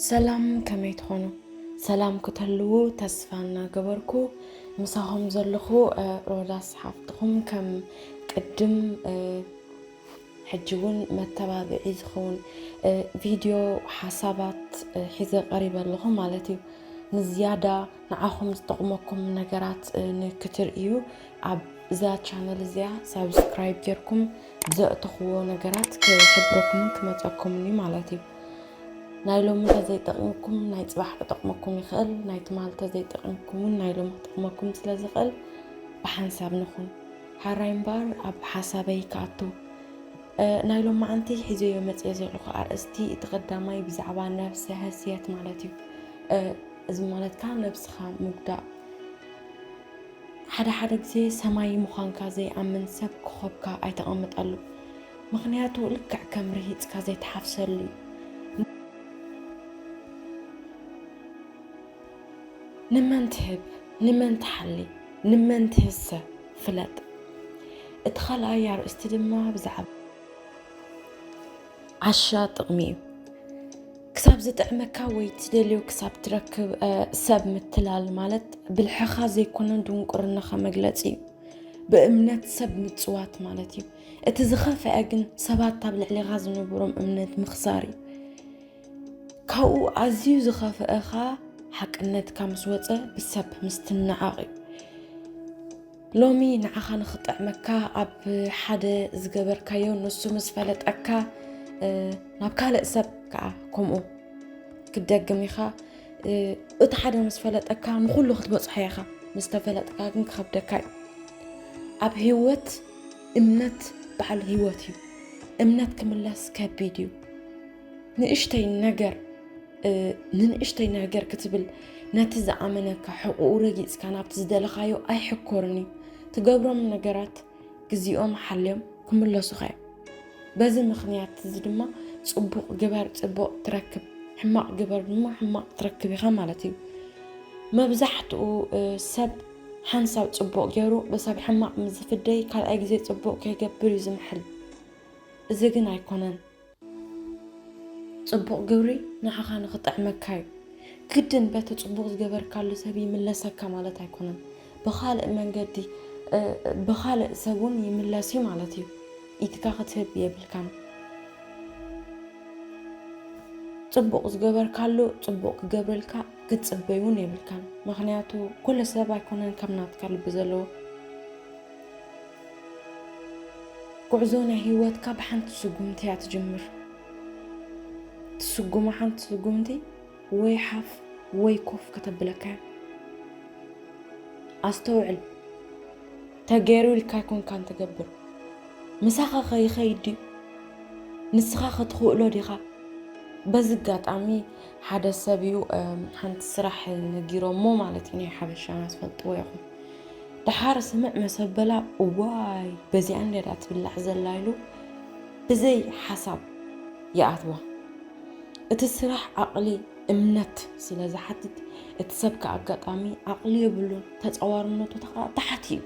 ሰላም፣ ከመይ ትኾኑ? ሰላም ክትህልዉ ተስፋ እናገበርኩ፣ ምሳኹም ዘለኹ፣ እ፣ ሮዳስ ሓፍትኹም። ከም ቅድም፣ እ፣ ሕጂ እውን መተባብዒ ዝኸውን፣ እ፣ ቪድዮ ሓሳባት፣ እ፣ ሒዘ ቀሪበ ኣለኹ ማለት እዩ። ንዝያዳ ንዓኹም ዝጠቕመኩም ነገራት፣ እ፣ ንክትርእዩ ኣብ እዛ ቻነል እዚኣ ሳብስክራይብ ጌርኩም ዘእተኽዎ ነገራት ክሕብረኩምን ክመጸኩምን እዩ ማለት እዩ። ናይ ሎሚ እንተዘይጠቕምኩም ናይ ጽባሕ ክጠቕመኩም ይኽእል፣ ናይ ትማሊ እንተዘይጠቕምኩም እውን ናይ ሎሚ ክጠቕመኩም ስለ ዝኽእል ብሓንሳብ ንኹን። ሓራይ እምበኣር ኣብ ሓሳበይ ክኣቱ፣ እ፣ ናይ ሎማዓንቲ ሒዘዮ መጽየ ዘለኹ ኣርእስቲ እቲ ቀዳማይ ብዛዕባ ነብሰ ህስየት ማለት እዩ። እ፣ እዚ ማለት ከኣ ነብስኻ ምጉዳእ። ሓደ ሓደ ግዜ ሰማይ ምዃንካ ዘይኣምን ሰብ ክኾብካ ኣይተቐምጠሉ። ምኽንያቱ ልክዕ ከም ርሂጽካ ዘይትሓፍሰሉ እዩ። ንመን ትህብ፣ ንመን ትሓሊ፣ ንመን ትህሰ ፍለጥ። እቲ ካልኣይ ኣርእስቲ ድማ ብዛዕባ ዓሻ ጥቕሚ እዩ። ክሳብ ዝጥዕመካ ወይ ትደልዮ ክሳብ ትረክብ፣ እ፣ ሰብ ምትላል ማለት ብልሕኻ ዘይኮነን ድንቁርናኻ መግለጺ እዩ። ብእምነት ሰብ ምጽዋት ማለት እዩ። እቲ ዝኸፍአ ግን ሰባት ኣብ ልዕሌኻ ዝነበሮም እምነት ምኽሳር እዩ። ካብኡ ኣዝዩ ዝኸፍአ ኸኣ ሓቅነትካ ምስ ወጸ ብሰብ ምስትንዓቕ እዩ። ሎሚ ንዓኻ ንኽጥዕመካ ኣብ ሓደ ዝገበርካዮ ንሱ ምስ ፈለጠካ፣ እ፣ ናብ ካልእ ሰብ ከኣ ከምኡ ክትደግም ኢኻ። እ፣ እቲ ሓደ ምስ ፈለጠካ ንኹሉ ክትበጽሖ ኢኻ። ምስ ተፈለጥካ ግን ክኸብደካ እዩ። ኣብ ህይወት እምነት በዓል ህይወት እዩ። እምነት ክምለስ ከቢድ እዩ። ንእሽተይ ነገር፣ እ፣ ንንእሽተይ ነገር ክትብል ነቲ ዝኣመነካ ሕቑኡ ረጊጽካ ናብቲ ዝደለኻዮ ኣይሕኮርን እዩ። ትገብሮም ነገራት ግዜኦም ሓልዮም ክምለሱኻ እዮም። በዚ ምኽንያት እዚ ድማ ጽቡቕ ግበር ጽቡቕ ትረክብ፣ ሕማቕ ግበር ድማ ሕማቕ ትረክብ ኢኻ ማለት እዩ። መብዛሕትኡ፣ እ፣ ሰብ ሓንሳብ ጽቡቕ ገይሩ ብሰብ ሕማቕ ምስ ዝፍደይ ካልኣይ ግዜ ጽቡቕ ከይገብር እዩ ዝምሕል። እዚ ግን ኣይኮነን። ጽቡቕ ግብሪ ንዓኻ ንኽጥዕመካ እዩ። ግድን በቲ ጽቡቕ ዝገበርካሉ ሰብ ይምለሰካ ማለት ኣይኮነን። ብኻልእ መንገዲ፣ እ፣ ብኻልእ ሰብ እውን ይምለስ እዩ ማለት እዩ። ኢድካ ክትህብ የብልካን። ጽቡቕ ዝገበርካሉ ጽቡቕ ክገብረልካ ክትጽበይ እውን የብልካን። ምኽንያቱ ኩሉ ሰብ ኣይኮነን ከም ናትካ ልቢ ዘለዎ። ጉዕዞ ናይ ህይወትካ ብሓንቲ ስጉምቲ እያ ትጅምር። ትስጉማ ሓንቲ ስጉምቲ ወይ ሓፍ ወይ ኮፍ ከተብለካ እያ። ኣስተውዕል፣ ተገይሩ ኢልካ ኣይኮንካን ትገብር። ምሳኻ ከይኸይድ ድዩ? ንስኻ ክትኽእሎ ዲኻ? በዚ ኣጋጣሚ ሓደ ሰብ እዩ፣ እም፣ ሓንቲ ስራሕ ነጊሮሞ ማለት እዩ፣ ናይ ሓበሻና ትፈልጥዎ ኢኹም። ደሓር ስምዕ መሰበላ፣ "እዋይ፣ በዚኣ እንድያ ትብላዕ ዘላ" ኢሉ ብዘይ ሓሳብ ይኣትዋ። እቲ ስራሕ ዓቕሊ፣ እምነት ስለ ዝሓትት፣ እቲ ሰብ ከኣ ኣጋጣሚ ዓቕሊ የብሉን፣ ተጻዋርነቱ ተኻ-፣ ታሕቲ እዩ።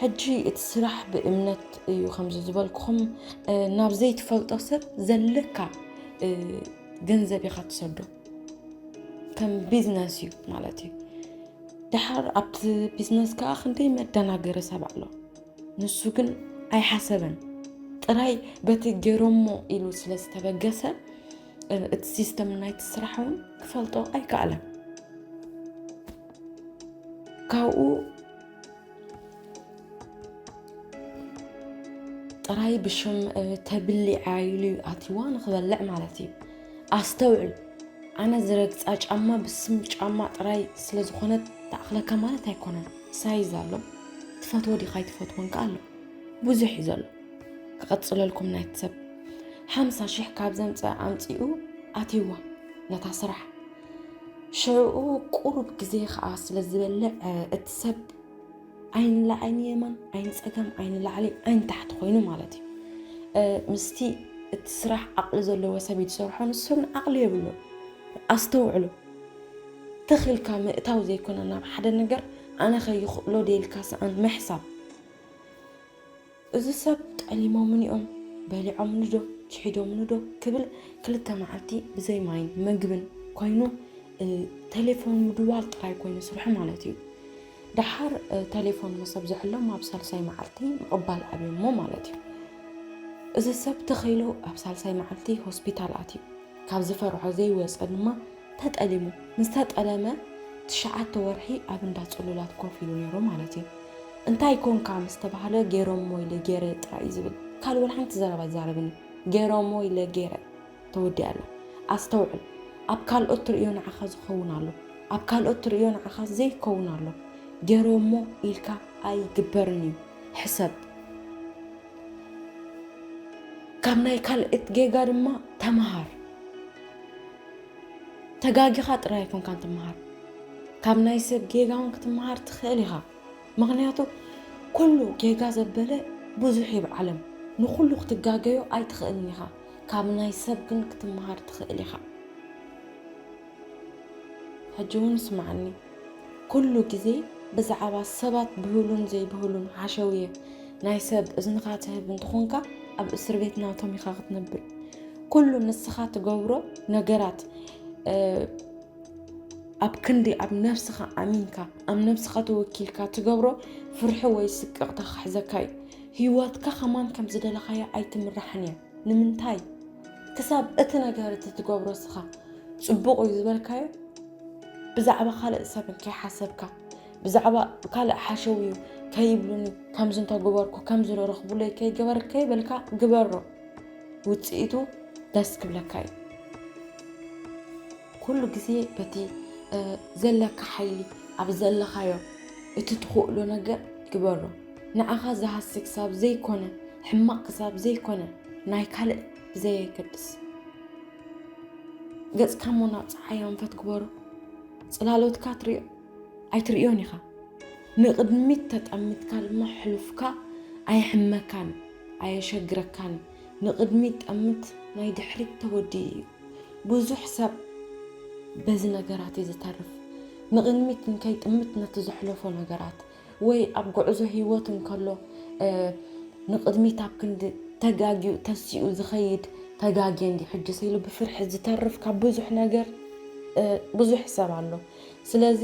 ሕጂ እቲ ስራሕ ብእምነት እዩ፣ ከምዚ ዝበልኩኹም፣ እ፣ ናብ ዘይትፈልጦ ሰብ ዘለካ፣ እ፣ ገንዘብ ኢኻ ትሰዶ። ከም ቢዝነስ እዩ ማለት እዩ። ደሓር ኣብቲ ቢዝነስ ከኣ ክንደይ መደናገሪ ሰብ ኣሎ። ንሱ ግን ኣይሓሰበን። ጥራይ በቲ ገይሮሞ ኢሉ ስለ ዝተበገሰ፣ እ፣ እቲ ሲስተም ናይቲ ስራሕ እውን ክፈልጦ ኣይከኣለን። ካብኡ ጥራይ ብሽም፣ እ፣ ተብሊዓ ኢሉ እዩ ኣትይዋ ንኽበልዕ ማለት እዩ። ኣስተውዕል፣ ኣነ ዝረግጻ ጫማ ብስም ጫማ ጥራይ ስለ ዝኾነት ትኣኽለካ ማለት ኣይኮነን። ሳይዝ ኣሎ፣ ትፈትዎ ዲኻ ኣይትፈትዎን ከኣ ኣሎ። ብዙሕ እዩ ዘሎ። ክቐጽለልኩም ናይቲ ሰብ ሓምሳ ሽሕ ካብ ዘምጸ ኣምጺኡ ኣትይዋ ነታ ስራሕ። ሽዑ ቁሩብ ግዜ ኸኣ ስለ ዝበልዕ፣ እ፣ እቲ ሰብ ዓይኒ ላዕሊ የማን፣ ዓይኒ ጸጋም፣ ዓይኒ ላዕሊ፣ ዓይኒ ታሕቲ ኮይኑ ማለት እዩ። እ፣ ምስቲ እቲ ስራሕ ዓቕሊ ዘለዎ ሰብ እዩ ዝሰርሖ፣ ንሱ ግን ዓቕሊ የብሉን። ኣስተውዕሉ። ትኽ ኢልካ ምእታው ዘይኮነ ናብ ሓደ ነገር፣ ኣነ ኸ ይኽእሎ ድየ ኢልካ ሰኣን ምሕሳብ። እዚ ሰብ ጠሊሞምኒ እዮም፣ በሊዖምኒ ዶ፣ ክሒዶምኒ ዶ ክብል ክልተ መዓልቲ ብዘይ ማይን መግብን ኮይኑ፣ እ፣ ቴሌፎን ምድዋል ጥራይ ኮይኑ ስርሑ ማለት እዩ። ደሓር፣ እ፣ ቴሌፎን መሰብ ዘዕሎም ኣብ ሳልሳይ መዓልቲ ምቕባል ኣብዮሞ ማለት እዩ። እዚ ሰብ ተኸይሉ ኣብ ሳልሳይ መዓልቲ ሆስፒታል ኣትዩ። ካብ ዝፈርሖ ዘይወፀ ድማ ተጠሊሙ። ምስ ተጠለመ ትሽዓተ ወርሒ ኣብ እንዳ ጽሉላት ኮፍ ኢሉ ነይሩ ማለት እዩ። እንታይ ኮንካ ምስ ተባህለ፣ "ገይሮሞ ኢለ ገይረ ጥራይ" እዩ ዝብል። ካልእ ወላ ሓንቲ ዘረባ ኣይዛረብን እዩ። "ገይሮሞ ኢለ ገይረ" ተወዲኣ ኣላ። ኣስተውዕል፣ ኣብ ካልኦት ትርእዮ ንዓኻ ዝኸውን ኣሎ፣ ኣብ ካልኦት ትርእዮ ንዓኻ ዘይከውን ኣሎ። "ገይሮሞ" ኢልካ ኣይግበርን እዩ። ሕሰብ። ካብ ናይ ካልኦት ጌጋ ድማ ተመሃር። ተጋጊኻ ጥራይ ኣይኮንካን ትመሃር፣ ካብ ናይ ሰብ ጌጋ እውን ክትመሃር ትኽእል ኢኻ። ምኽንያቱ ኩሉ ጌጋ ዘበለ ብዙሕ እዩ ብዓለም። ንኹሉ ክትጋገዮ ኣይትኽእልን ኢኻ። ካብ ናይ ሰብ ግን ክትመሃር ትኽእል ኢኻ። ሕጂ እውን ስምዓኒ። ኩሉ ግዜ ብዛዕባ ሰባት ብህሉን ዘይብህሉን ሓሸውየ ናይ ሰብ እዝንኻ ትህብ እንተኾንካ፣ ኣብ እስር ቤት ናቶም ኢኻ ክትነብር። ኩሉ ንስኻ ትገብሮ ነገራት፣ እ፣ ኣብ ክንዲ ኣብ ነብስኻ ኣሚንካ፣ ኣብ ነብስኻ ተወኪልካ ትገብሮ፣ ፍርሒ ወይ ስቅቕታ ክሕዘካ እዩ። ህይወትካ ከማን ከም ዝደለኻዮ ኣይትምራሕን እያ። ንምንታይ? ክሳብ እቲ ነገር እቲ ትገብሮ ንስኻ ጽቡቕ እዩ ዝበልካዮ ብዛዕባ ካልእ ሰብ እንከይሓሰብካ፣ ብዛዕባ ካልእ ሓሸውዩ ከይብሉኒ፣ ከምዚ እንተገበርኩ፣ ከምዚ ረኽቡለይ ከይገበርኩ ከይበልካ ግበሮ። ውጽኢቱ ደስ ክብለካ እዩ። ኩሉ ግዜ በቲ፣ እ፣ ዘለካ ሓይሊ፣ ኣብ ዘለኻዮ እቲ ትኽእሎ ነገር ግበሮ። ንዓኻ ዝሃሲ ክሳብ ዘይኮነ፣ ሕማቕ ክሳብ ዘይኮነ፣ ናይ ካልእ ብዘየገድስ። ገጽካ እሞ ናብ ጸሓይ ኣንፈት ግበሮ። ጽላሎትካ ትርእዮ ኣይትርእዮን ኢኻ። ንቕድሚት ተጠሚትካ ድማ ሕሉፍካ ኣየሕመካን፣ ኣየሸግረካን። ንቕድሚት ጠምት፣ ናይ ድሕሪት ተወዲኡ እዩ። ብዙሕ ሰብ በዚ ነገራት እዩ ዝተርፍ። ንቕድሚት እንከይጥምት ነቲ ዘሕለፎ ነገራት ወይ ኣብ ጉዕዞ ህይወት እንከሎ፣ እ፣ ንቕድሚት ኣብ ክንዲ ተጋግዩ ተሲኡ ዝኸይድ፣ ተጋግየ እንዲ ሕጅስ ኢሉ ብፍርሒ ዝተርፍ ካብ ብዙሕ ነገር፣ እ፣ ብዙሕ ሰብ ኣሎ። ስለዚ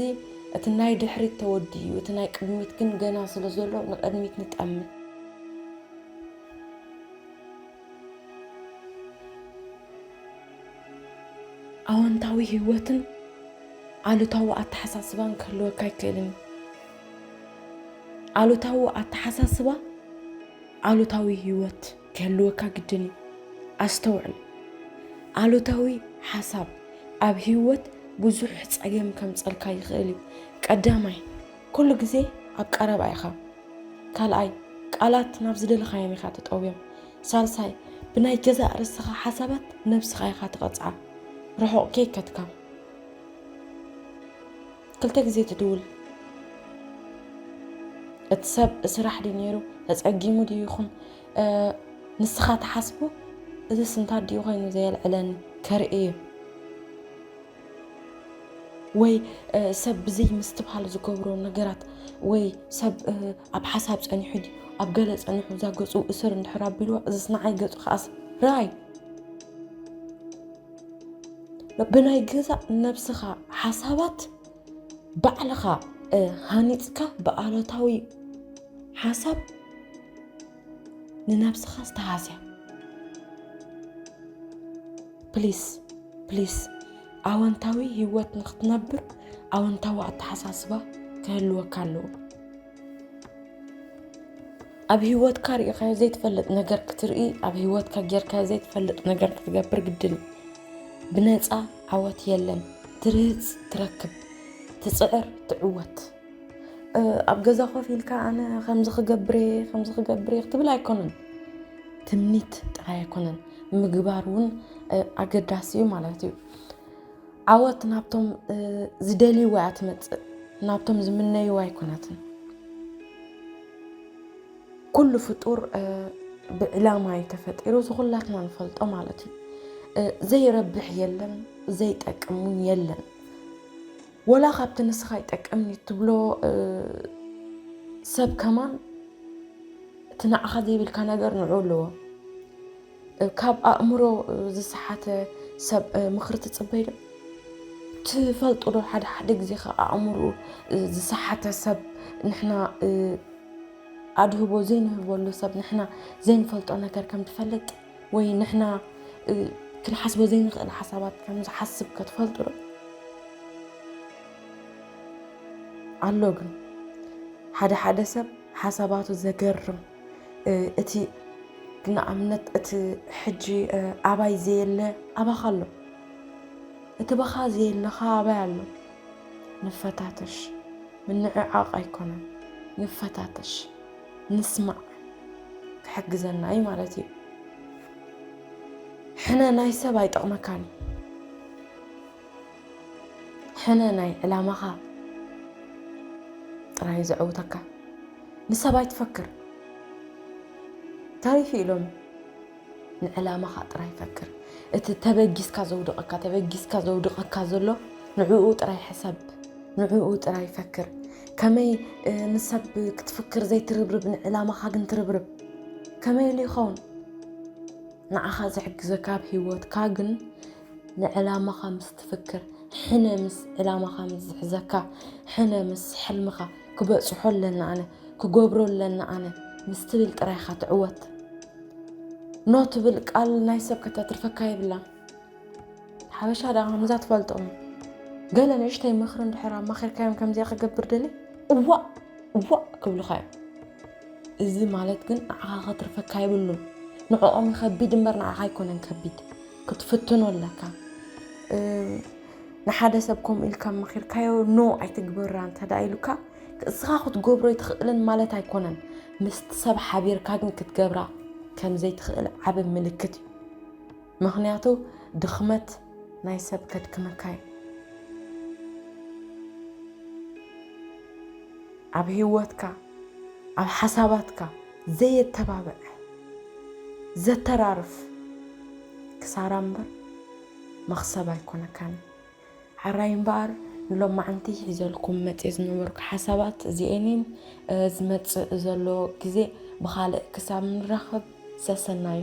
እቲ ናይ ድሕሪት ተወዲኡ፣ እቲ ናይ ቅድሚት ግን ገና ስለ ዘሎ ንቕድሚት ንጠምት። ኣወንታዊ ህይወትን ኣሉታዊ ኣተሓሳስባን ክህልወካ ኣይክእልን እዩ። ኣሉታዊ ኣተሓሳስባ ኣሉታዊ ህይወት ክህልወካ ግድን እዩ። ኣስተውዕል፣ ኣሉታዊ ሓሳብ ኣብ ህይወት ብዙሕ ጸገም ከምጸልካ ይኽእል እዩ። ቀዳማይ፣ ኩሉ ግዜ ኣብ ቀረባ ኢኻ። ካልኣይ፣ ቃላት ናብ ዝደለኻዮም ኢኻ ትጠውዮም። ሳልሳይ፣ ብናይ ገዛእ ርእስኻ ሓሳባት ነብስኻ ኢኻ ትቐጽዓ። ርሑቕ ከይከድካ። ክልተ ግዜ ትድውል። እቲ ሰብ ስራሕ ድዩ ነይሩ? ተጸጊሙ ድዩ ይኹን፣ እ፣ ንስኻ ትሓስቦ፣ "እዚስ እንታይ ድዩ ኮይኑ ዘየልዕለኒ?" ከርኢ እዩ። ወይ፣ እ፣ ሰብ ብዘይ ምስትብሃል ዝገብሮ ነገራት፣ ወይ ሰብ፣ እ፣ ኣብ ሓሳብ ጸኒሑ ድዩ፣ ኣብ ገለ ጸኒሑ፣ እዛ ገጹ እስር እንድሕር ኣቢልዋ፣ እዚስ ንዓይ ገጹ ከኣስ ራይ። ብናይ ገዛእ ነብስኻ ሓሳባት ባዕልኻ፣ እ፣ ሃኒጽካ ብኣሉታዊ ሓሳብ ንነብስኻ ዝተሃስያ። ፕሊስ፣ ፕሊስ፣ ኣወንታዊ ህይወት ንኽትነብር ኣወንታዊ ኣተሓሳስባ ክህልወካ ኣለዎ። ኣብ ህይወትካ ርኢኻዮ ዘይትፈልጥ ነገር ክትርኢ፣ ኣብ ህይወትካ ጌርካዮ ዘይትፈልጥ ነገር ክትገብር ግድን እዩ። ብነጻ ዓወት የለን። ትርህጽ ትረክብ፣ ትጽዕር ትዕወት። እ፣ ኣብ ገዛ ኮፍ ኢልካ ኣነ ከምዚ ክገብር እየ፣ ከምዚ ክገብር እየ ክትብል ኣይኮነን። ትምኒት ጥራይ ኣይኮነን፣ ምግባር እውን፣ እ፣ ኣገዳሲ እዩ ማለት እዩ። ዓወት ናብቶም፣ እ፣ ዝደልይዋ እያ ትመጽእ፣ ናብቶም ዝምነይዋ ኣይኮነትን። ኩሉ ፍጡር፣ እ፣ ብዕላማ እዩ ተፈጢሩ፣ እዚ ኩላትና ንፈልጦ ማለት እዩ። እ፣ ዘይረብሕ የለን፣ ዘይጠቅም እውን የለን። ወላ ካብቲ ንስኻ ይጠቅምኒ ትብሎ፣ እ፣ ሰብ ከማን እቲ ንዓኻ ዘይብልካ ነገር ንዑ ኣለዎ። ካብ ኣእምሮ ዝሰሓተ ሰብ ምኽሪ ትጽበይ ዶ? ትፈልጡ ዶ? ሓደ ሓደ ግዜ ከ ኣእምሮ ዝሰሓተ ሰብ ንሕና ኣድህቦ ዘይንህበሉ ሰብ ንሕና ዘይንፈልጦ ነገር ከም ትፈልጥ ወይ ንሕና ክንሓስቦ ዘይንኽእል ሓሳባት ከም ዝሓስብ ከ ትፈልጡ ዶ? ኣሎ ግን ሓደ ሓደ ሰብ ሓሳባቱ ዘገርም እቲ ንኣብነት እቲ ሕጂ ኣባይ ዘየለ ኣባኻ ኣሎ፣ እቲ በኻ ዘየለኻ ኣባይ ኣሎ። ንፈታተሽ፣ ምንዕዓቕ ኣይኮነን፣ ንፈታተሽ፣ ንስማዕ ክሕግዘና እዩ ማለት እዩ። ሕነ ናይ ሰብ ኣይጠቕመካን እዩ። ሕነ ናይ ዕላማኻ ጥራይ ዘዕውተካ። ንሰብ ኣይትፈክር። ታሪፍ ኢሎም ንዕላማኻ ጥራይ ፈክር። እቲ ተበጊስካ ዘውድቐካ፣ ተበጊስካ ዘውድቐካ ዘሎ ንዕኡ ጥራይ ሕሰብ፣ ንዕኡ ጥራይ ፈክር። ከመይ ንሰብ ክትፍክር ዘይትርብርብ ንዕላማኻ ግን ትርብርብ። ከመይ ኢሉ ይኸውን? ንዓኻ ዝሕግዘካ ኣብ ህይወትካ ግን ንዕላማኻ ምስ ትፍክር፣ ሕነ ምስ ዕላማኻ ምስ ዝሕዘካ፣ ሕነ ምስ ሕልምኻ ክበጽሖ ኣለና ኣነ፣ ክገብሮ ኣለና ኣነ ምስ ትብል ጥራይኻ ትዕወት። ኖ ትብል ቃል ናይ ሰብ ከተትርፈካ የብላን። ሓበሻ ደኣ ከምዛ ትፈልጦም። ገለ ንእሽተይ ምኽሪ እንድሕር ኣማኺርካዮም ከምዚኣ ክገብር ደሊ፣ እዋእ እዋእ ክብሉኻ እዮም። እዚ ማለት ግን ንዓኻ ከትርፈካ የብሉን። ንዕኦም ከቢድ እምበር ንዓኻ ኣይኮነን ከቢድ። ክትፍትኖ ኣለካ። ንሓደ ሰብ ከምኡ ኢልካ መኺርካዮ ኖ ኣይትግበራ እንተ ደኣ ኢሉካ፣ እስኻ ክትገብሮ ኣይትኽእልን ማለት ኣይኮነን። ምስቲ ሰብ ሓቢርካ ግን ክትገብራ ከም ዘይትኽእል ዓቢ ምልክት እዩ። ምኽንያቱ ድኽመት ናይ ሰብ ከድክመካ እዩ። ኣብ ህይወትካ፣ ኣብ ሓሳባትካ ዘየተባብዕ፣ ዘተራርፍ ክሳራ እምበር መኽሰብ ኣይኮነካን። ሕራይ እምበኣር ንሎማዓንቲ ሒዘልኩም መጽየ ዝነበርኩ ሓሳባት እዚኤን እየን። ዝመጽእ ዘሎ ግዜ ብኻልእ ክሳብ ንራኸብ ሰሰናዩ።